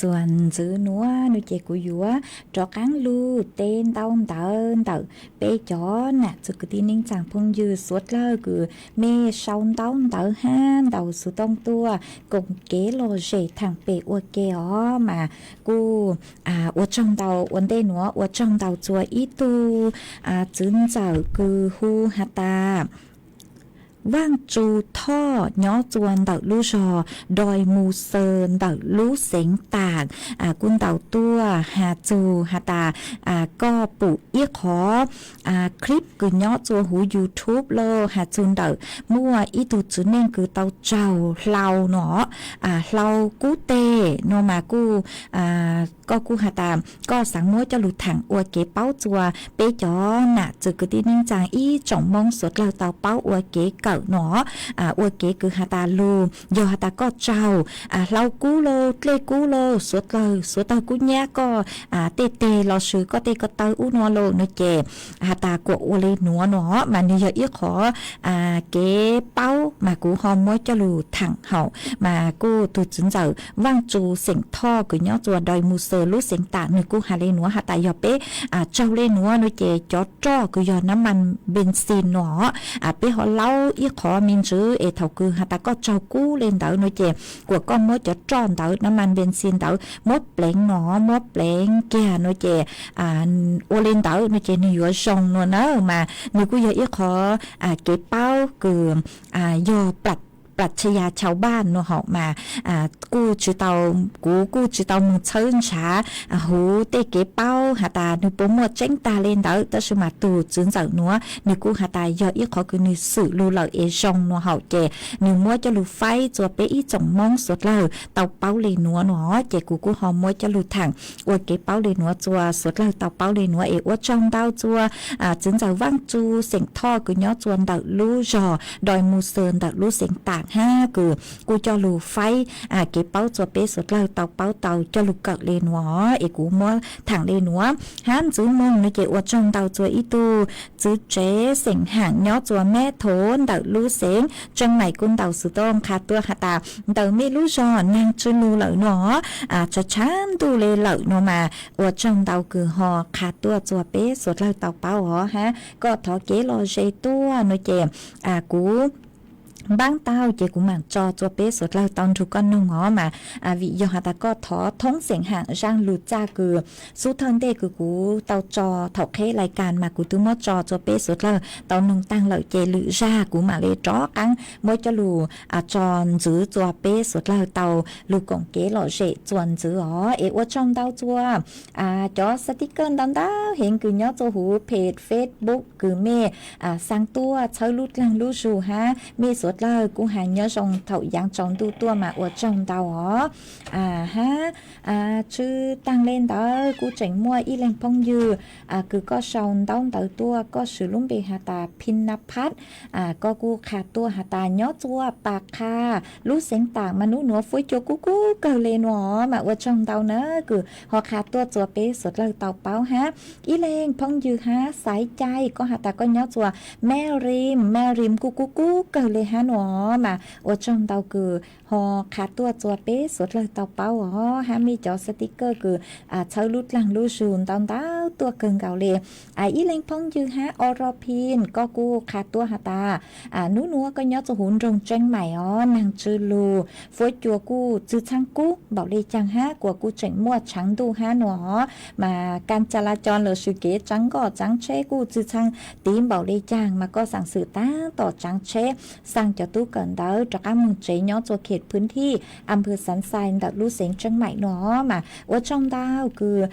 Tuam ntxwv nuav no ces kuv yuav rov qaab lug teb ntaub ntawv ntawm peb cov nam txwv kwv tij neej tsaa phooj ywg suav dlawg kws mej sau ntaub ntawv hab ntaus xuv tooj tuaj koom kev lom zem thaam pem ua ke os mas kuj ua tsaug ntau. Ua ntej nuav ua tsaug ntau txua ib tug txwv ntxawm kws hu has tas Vaaj Tsu Thoj nyob txua ntawm lub zog Doi Mu Xaw ntawm lub xeev Taam, kuj ntaus tuaj has txug has tas koj pum ib qhov clip kws nyob txua huv YouTube lauj, has txug ntawm muaj ib tug txiv neej kws tau raug hlau no, hlau kub teg no mas kuj koj kuj has tas koj xaav muab coj lug thaam ua kev paub txua peb cov nam txwv kwv tij neej tsaa ib tsoom Moob suav dlawg tau paub ua kev kawm no, ua kev kws has tas lug yog has tas koj raug hlau kub lauj, dlej kub lauj, suav dlawg suav tawg kub nyab koj tej teg lossis koj tej ko taw ub no lauj no ces has tas kuas ua le nuav no mas nwg yog ib qhov kev paub mas kuv ho muab coj lug thaam haum mas kuj tug txwv ntxawm Vaaj Tsu xeem Thoj kws nyob txua Doi Mu Xaw lub xeev Taam nwg kuj has le nuav has tas yog peb raug le nuav no ces cov roj kws yog nab mas npee xi no peb ho laub ib qhov me ntsws es thaum kws has tas koj raug kub le ntawd no ces kuas koj muab cov roj ntawd nab mas npee xi ntawd muab pleev no, muab pleev kiag no ces ua le ntawd no ces nwg yuav zoo no na mas nwg kuj yog ib qhov kev paub kws yog plat chaw ya chaw npaj no hauv mas kuj tsis tau, kuv kuj tsis tau moog txhawb ntshav huv tej kev paub has tas nwg puas muaj tseeb tag le ntawd tab sis mas tug txwv ntxawm nuav nwg kuj has tas yog ib qhov kws nwg xwm lug lawm es zoo no hauv ces nwg muab coj lug faib txua peb ib tsoom Moob suav dlawg tau paub le nuav no ces kuv kuj ho muab coj lug thaam ua kev paub le nuav txua suav dlawg tau paub le nuav es ua tsaug ntau txua txwv ntxawm Vaaj Tsu xeem Thoj kws nyob txua ntawm lub zog Doi Mu Xaw ntawm lub xeev Taam hab kws kuj coj lug faib kev paub txua peb suav dlawg tau paub tau coj lug kawm le nuav es kuv muab thaam le nuav hab ntxwv moog no ces ua tsaug ntau txua ib tug txwv tsev xeem Haam nyob txua Meb Thov ntawm lub xeev Tseej Maim kuj ntaus xuv tooj qha tuaj has tas ntawm mej lub zog naag tsw lug lawm no tshav tshav ntuj le lawm no mas ua tsaug ntau kws ho qha tuaj txua peb suav dlawg tau paub os hab koj thov kev lom zem tuaj no ces kuv npaab tau ces kuv maam tso txua peb suav dlawg tau nrug koj noog os mas vim yog has tas koj thov thoob xeem Haam zaaj lug txaj kws xub thawj ntej kws kuv tau tso thaum qheb lais kas mas kuv twb muab tso txua peb suav dlawg tau noog taag lawm ces lwm zag kuv maam le rov qaab muab coj lug tso ntxwv txua peb suav dlawg tau lug koom kev lom zem txua ntxwv os es ua tsaug ntau txua cov sticker ntau ntau heev kws nyob txua huv page Facebook kws mej xaa tuaj txhawb lub dlaag lub zug hab mej suav dlawg kuj has nyob zoo thaum yaav tsaus ntuj tuaj mas ua tsaug ntau os hab tsw taag le ntawd kuj tseem muaj ib leeg phooj ywg kws koj sau ntaub ntawv tuaj koj swv lub npe has tas Phinaphab koj kuj qha tuaj has tas nyob txua Pas Qha lub xeev Taam mas nub nuav fuab cua kub kub kawg le no mas ua tsaug ntau na kws ho qha tuaj txua peb suav dlawg tau paub hab ib leeg phooj ywg hab Xaiv Cai koj has tas koj nyob txua Meb Rim, Meb Rim kuj kub kub kawg le hab no mas ua tsaug ntau kws ho qha tuaj txua peb suav dlawg tau paub os hab mej cov sticker kws txhawb lub dlaag lub zug ntau ntau tuaj kawg nkaus le ib leeg phooj ywg hab Oro Pin koj kuj qha tuaj has tas nub nuav koj nyob txua huv nroog Tseeb Maim os naag tsw lug fuab cua kuj txwg txhaab kub npaum le caag hab kuas kuj tseem muaj tshaav ntuj hab no os mas kas ca la co lossis kev tsaav nkoj tsaav tsheb kuj txwg txhaab tiv npaum le caag mas koj xaam xwm taab tom tsaav tsheb xaa cov tub kawm ntawv rov qaab moog tsev nyob txua khem phwv thij Amphaw Xav Xais ntawm lub xeev Tseeb Maim no mas ua tsaug ntau kws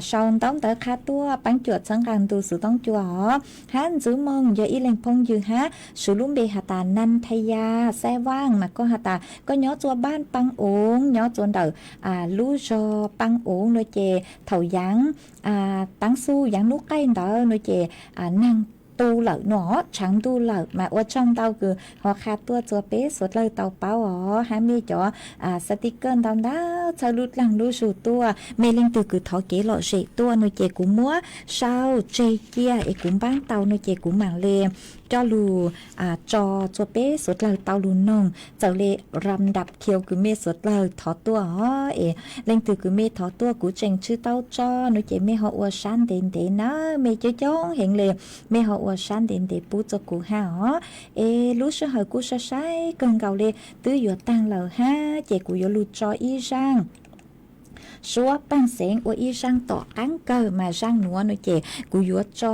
sau ntaub ntawv qha tuaj paab cuam txhawb nqaa ntu xuv tooj cua os hab ntxwv moog yog ib leeg phooj ywg hab swv lub npe has tas Nantaya Xaib Vaaj mas koj has tas koj nyob txua npaj Paab Oov nyob txua ntawm lub zog Paab Oov no ces thaum yaav taav xu yaav nub qaij ntawd no ces naag tu lawm no, tshav ntuj lawm mas ua tsaug ntau kws ho qha tuaj txua peb suav dlawg tau paub os. Hab mej cov xab ti kawj ntau ntau txhawb lub dlaag lub zug tuaj, mej leej twg kws thov kev lom zem tuaj no ces kuv muab sau tseg cia es kuv npaab tau no ces kuv maam le coj lug tso txua peb suav dlawg tau lug noog. Txawm le ram ndap khiu kws mej suav dlawg thov tuaj os, es leej twg kws mej thov tuaj kuv tseem tsi tau tso no ces mej ho ua sab ntev ntev na, mej coob coob heev le, mej ho ua sab ntev ntev pub txua kuv hab os. Es lub sij hawm kuj sai sai kawg nkaus le, twb yuav taag lawm hab ces kuv yuav lug tso ib zaaj suab paaj xeev ua ib zaaj tom qaab kawg mas zaaj nuav no ces kuv yuav tso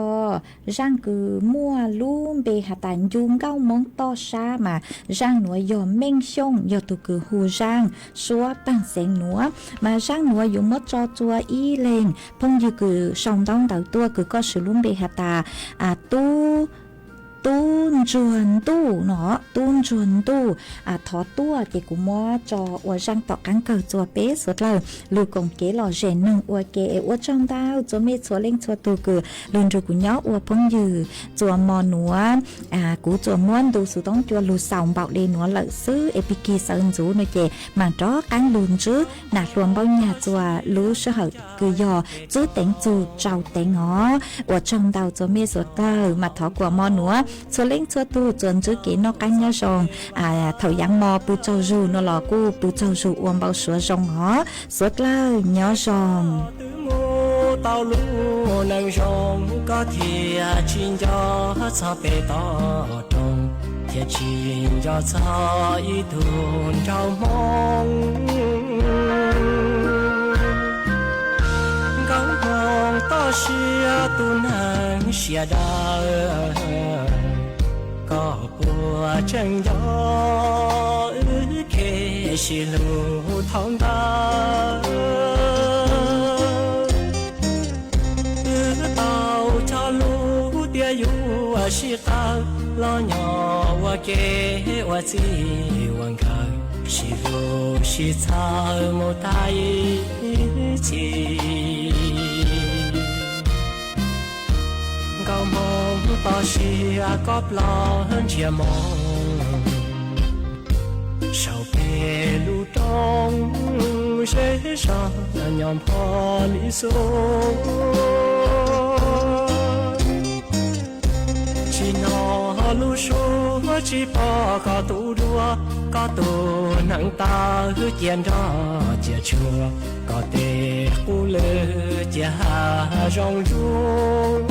zaaj kws muaj lub npe has tas ncu nkauj Moob toj sab mas zaaj nuav yog Meej Xyooj yog tug kws hu zaaj suab paaj xeev nuav. Mas zaaj nuav yuav muab tso txua ib leeg phooj ywg kws sau ntaub ntawv tuaj kws koj swv lub npe has tas Tub, Tub Ntsuag Ntuj no, Tub Ntsuag Ntuj thov tuaj ces kuv muab tso ua zaaj tom qaab kawg txua peb suav dlawg lug koom kev lom zem noog ua ke. Es ua tsaug ntau txua mej txhua leej txhua tug kws lug nrug kuv nyob ua phooj ywg txua mo nuav. Kuv txua muab ntu xuv toob cua lug xaus npaum le nuav lawm xwb, es pig kig xaws ntxuv no ces maam rov qaab lug ntsib nam hluas Npauj Nyag txua lub sij hawm kws yog tswb teev txug tsau teev os. Ua tsaug ntau txua mej suav dlawg mas thov kuas mo nuav txhua leej txhua tug txua ntsib kev noj qaab nyob zoo. Thaum yaav mo pw tsaug zug no los kuj pw tsaug zug ua npau suav zoo os. Suav dlawg nyob zoo. Tau lub neej zoo koj thiaj tsis nco txog peb toj roob, thiaj tsis nco txog ib tug nraug Hmoob. Nkauj Hmoob toj siab tus neeg siab daw, koj puas tseem nco wb kev sib hlub thaum ntawd? Wb tau cog lus tias yuav sib qawm los nyob ua ke ua txij ua nkawm, sib hlub sib txhawb mus tag ib txhis. Nkauj Hmoob toj siab koj plaub ntsiav moo, saum peb lub roob zej zog nyob npog li xub. Tsis hnov lub suab tsis pom koj tus duab, koj tus hneev taw cia nroj cia tshua, koj tej qub lwg cia hav zoov zuj.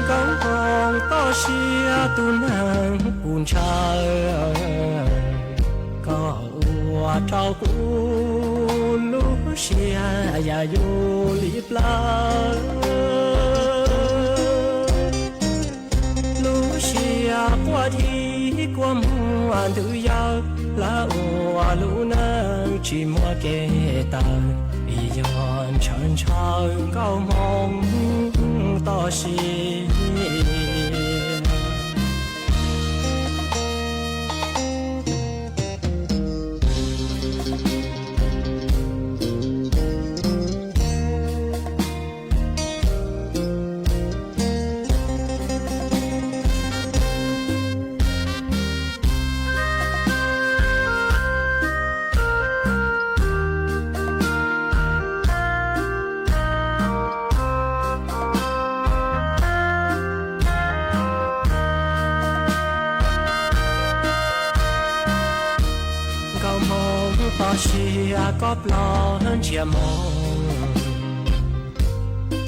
Nkauj Hmoob toj siab tus neeg kuv ntshaw, koj ua rau kuv lub siab yam yus li plawv. Lub siab quaj dib quaj muag ntws yawg, lawv ua lub neej tsis muaj kev taw, vim yog ntshaw ntshaw Nkauj Hmoob toj siab. Nkauj Hmoob toj siab koj plaub ntsiav moo,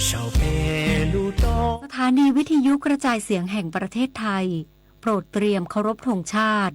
saum peb lub roob. สถานีวิทยุกระจายเสียงแห่งประเทศไทย โปรดเตรียมเคารพธงชาติ